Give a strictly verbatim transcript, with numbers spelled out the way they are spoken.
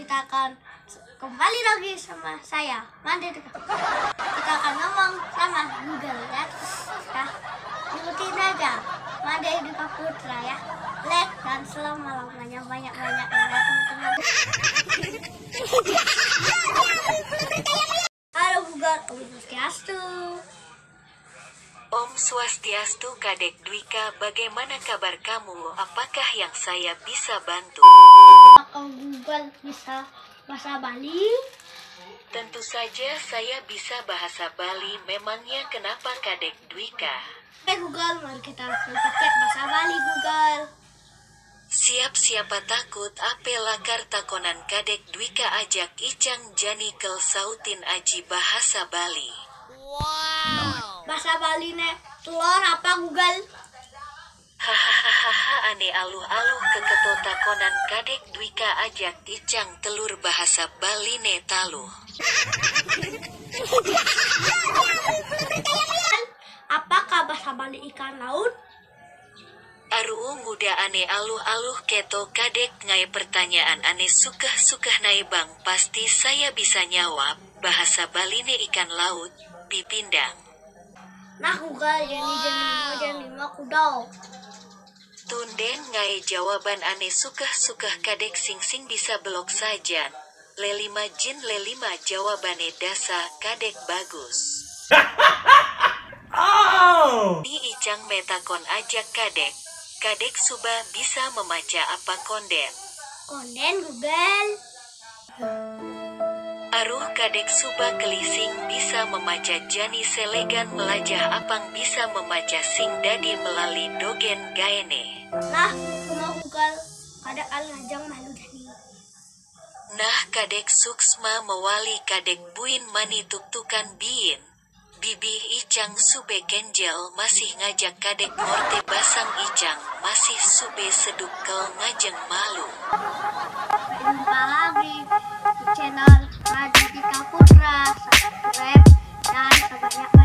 Kita akan kembali lagi sama saya, Mande Duka. Kita akan ngomong sama Google ya. Nah, ikutin aja Mande Duka Putra ya. Like dan selama-lamanya banyak-banyak ya teman-teman. Halo Google, Om Swastiastu. Om Swastiastu, Kadek Dwika, bagaimana kabar kamu? Apakah yang saya bisa bantu? Apakah Google bisa bahasa Bali? Tentu saja saya bisa bahasa Bali. Memangnya kenapa, Kadek Dwika? Oke Google, mari kita pakai bahasa Bali Google. Siap, siapa takut? Ape lakar takonan Kadek Dwika? Ajak icang jani kel sautin aji bahasa Bali. Bahasa Bali ne telor apa Google? Hahaha, ane aluh-aluh keketo takonan Kadek Dwika. Ajak icang telur bahasa Bali ne taluh. Apakah bahasa Bali ikan laut? Aruh, muda ane aluh-aluh keto Kadek, ngai pertanyaan ane sukeh-sukeh nai bang, pasti saya bisa nyawab. Bahasa Bali ne ikan laut, pipindang. Nah Google, jani jani mo jani mo kudau. Tunden ngai jawaban ane sukeh-sukeh Kadek, sing sing bisa belok sajan. Lelima jin lelima jawabane dasa, Kadek bagus. Oh! Ni icang metakon ajak Kadek. Kadek suba bisa memaca apa konden? Konden Google. Aruh, Kadek suba kelising bisa memaca jani selegan melajah apang bisa memaca sing dadi melali dogen gaene. Nah, kuma Google, kada al ngajang malu jani. Nah, Kadek suksma mewali, Kadek buin mani tuktukan biin. Bibih icang sube kenjel masih ngajak Kadek ngorte basang icang masih sube seduk kel ngajeng malu. Jumpa lagi di channel Raditya Putra. Subscribe dan sebanyak